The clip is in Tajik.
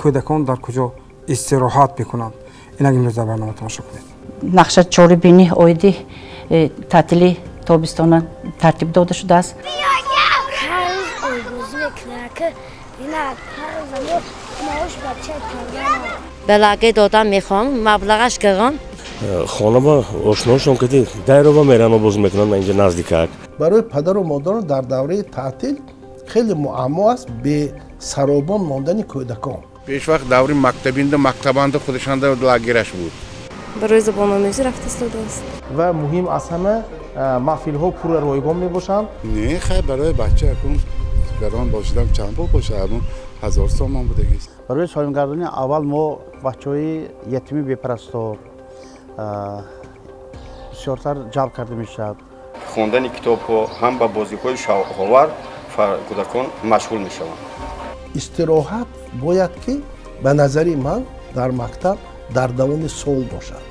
Кӯдакон дар куҷо истироҳат мекунанд? Инак, имрӯз дар барнома тамошо кунед. Нақша чорабинӣ оиди таътили тобистона тартиб дода шудааст. Ҳар рӯз ойбозӣ мекунад, ки ина ҳар рӯз маош бача. Ба лагер додан мехоҳам, маблағаш гарон. Хона ба ошноашон кати дайроба меран, обоз мекунанд, инҷа наздикак. Барои падару модарон дар давраи таътил хеле муаммо аст бесаробон мондани кӯдакон. Пешвақт даври мактабинда мактабанда худашанда лагераш буд. Барои забономӯзӣ рафта истодааст. Ва муҳим аз ҳама, маҳфилҳо пурра ройгон мебошанд. Не, хай, барои бача акун гарон бошидам, чанд пул бошад, ҳамун 1000 сомон будагист. Барои солимгардонӣ аввал мо бачаҳои ятими, бепарастор бисёртар ҷалб карда мешавад. Хондани китобҳо ҳам ба бозиҳои шавқовар кӯдакон машғул мешаванд. Истироҳат бояд ки, ба назари ман, дар мактаб дар давоми сол бошад.